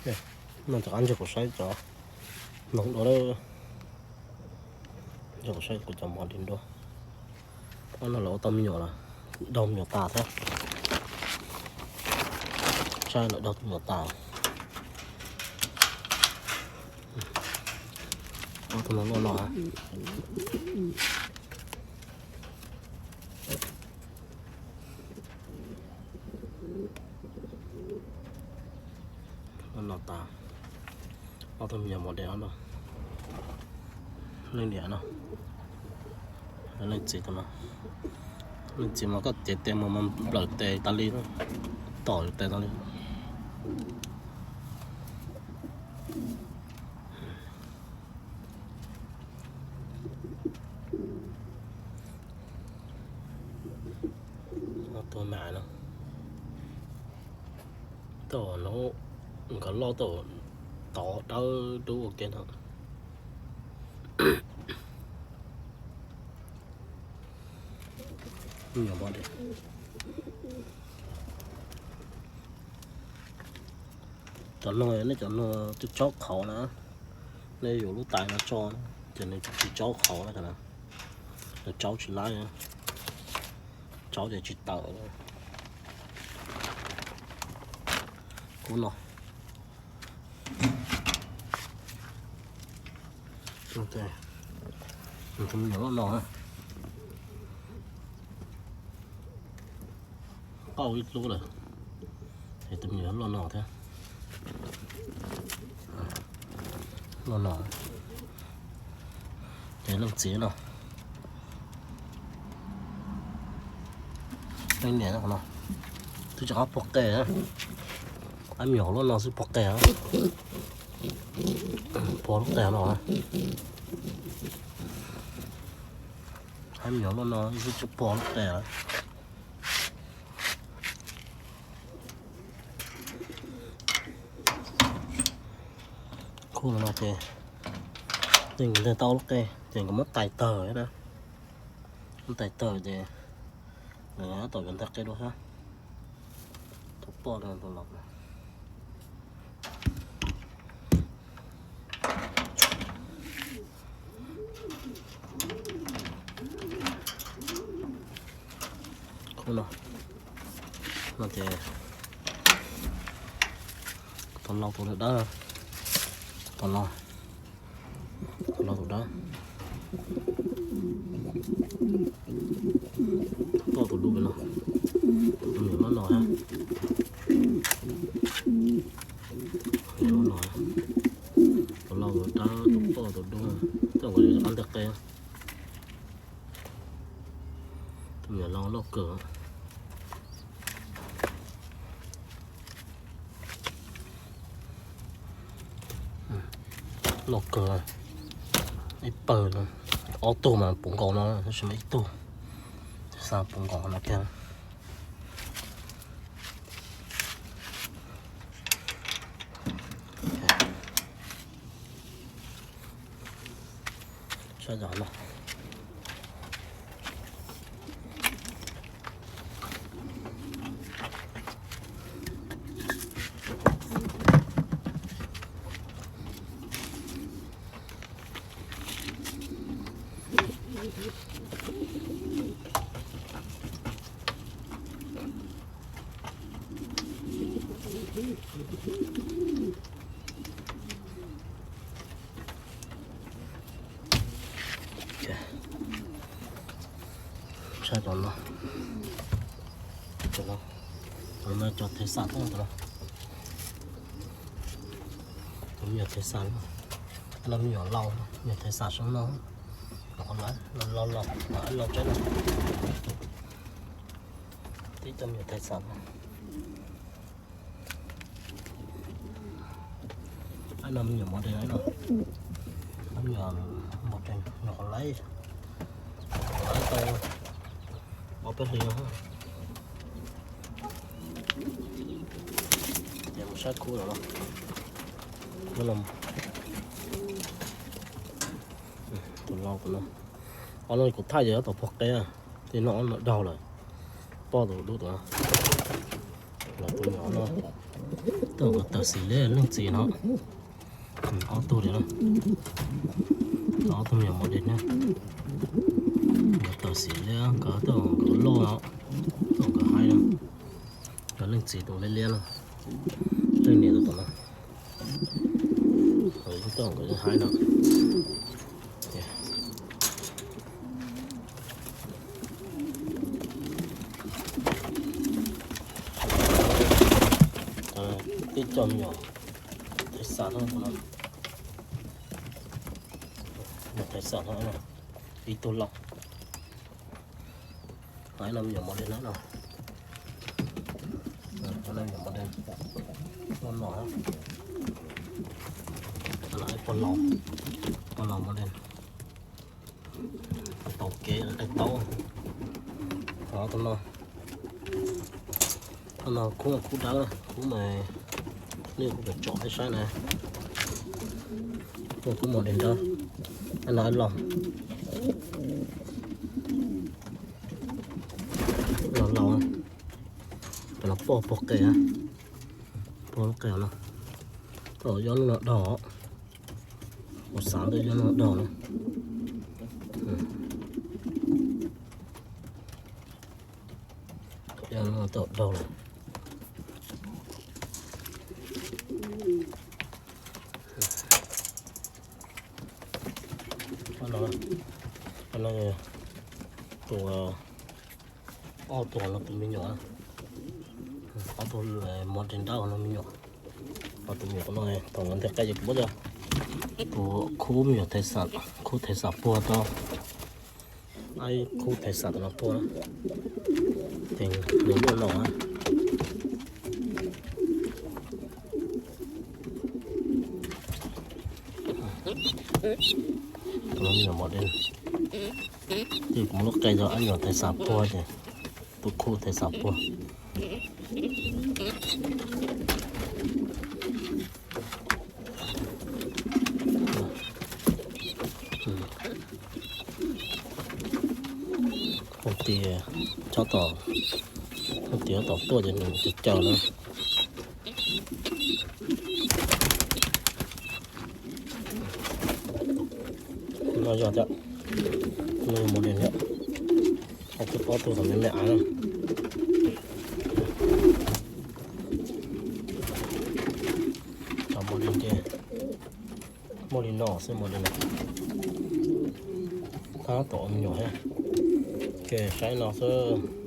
No rov qab ntsib kuv saib cov noog dua, ntsib kuv saib kuv cov mos di dua. Ob no lawv ua tau me nyuam lawm, daug me nyuam tas thiab. Saib lawv daug me nyuam tas. Ob tug no loj no, loj no tas. Ob tug me nyuam mos di no, leej niam no, leej txiv no. Leej txiv mas koj cev tes mus mas nplawm tes tas li, tom tes tas li. Ob tug me no, tau hnub nkawd loj tau tod dawb dub ua ke no. Cov no nej cov no tsis tsaub qhauv na, nej yuav lub tais no tso, ces nws tsis tsaub qhauv na, nws tsaub tsis laib, tsaub ces tsis tawm. Kuv no, tus me nyuam loj no, pauj ib lub lawm, es tus me nyuam loj no thiab, loj no, ces leej txiv no, leej niam no, twb tsis qab pog qe, ab me nyuam loj no xwb pog qe, pog lub qe no, ab me nyuam loj no xwb tsis pog lub qe. Khub no ces, ces nkawd nteg tau lub qe ces nkawd muab tais tawg na, muab tais tawg ces nkawd tab tom yuav nteg qe dua thiab. Tus poj no tus los. Khub no, no ces tus laus tus dawb, tus laus, tus laus tus dawb, tus poj tus dub no, tus me nyuam loj no thiab, me nyuam loj no, tus laus tus dawb, tus poj tus dub, tej uas yus rov qab nteg qe. Tus me nyuam laus loj kawg. Loj kawg, ib pawg, ob tug mas puv nkaus no tab sis mas ib tug, xa puv nkaus no kiag. Saib cov no. Saib cov no, cov no, cov no cov thev xam tod, cov no, cov me nyuam thev xam no, cov no me nyuam laus, me nyuam thev xam sab no, los los los los tseeb no, tib cov me nyuam thev xam no. Ab no me nyuam mos di no, me nyuam mos di nyuam qhuav laib, laib tau ob peb hlis no. Ces mus saib khub no, tus laus tus no, ob no kuv thaij ces ob tug pog qe, tej no ob no daug lawm, poj tus dub tus no, los tus nyuam no, Tau nkawd tawm xim li leej txiv no, ob tug li na, ob tug me nyuam mos dej na, nkawd tawm xim li nkawd tau nkawd loj no, tau nkawd haib no, nkawd leej txiv tus liab liab no, leej niam tus tom no, tau nkawd haib no. Ib co me nyuam thaiv xam no, nyuam thaiv xam no, ib tug laus, no me nyuam mos dej na no, me nyuam mos dej, no no, pog laus, pog laus mos dej, tau kev daim taub, tus no, tus no khub khub dawb, khub mas nej kuj pom tsom ib saib na, khub mos dej dawb, no los, los laus, pog pog qe, pog lub qe no, tau yob lub no dog, kuv xav ntawm yob lub no dog na, yob lub no tau dog lawm. Tus ob tug no tus me nyuam, ob tug mos dej dawb no me nyuam, ob tug me nyuam no thaum ntej qab yog kuv muab cov tus khub me nyuam thaiv xam, khub thaiv xam puag rau, ib khub thaiv xam tus no puag na, ces nws muaj no na. Tus no me nyuam mos dej, ces kuv muab lub qe cov ib nyuam thaiv xam puag ces tus khub thaiv xam puag. Hais tias, hais tias tom tuaj ces nws caw caw na. No yog tias, no yog mos dej thiab, ob tug, ob tug tom me me av na. Cov mos dej ces muaj li no xwb, mos dej no tab tom ua me nyuam thiab, ces saib no xwb.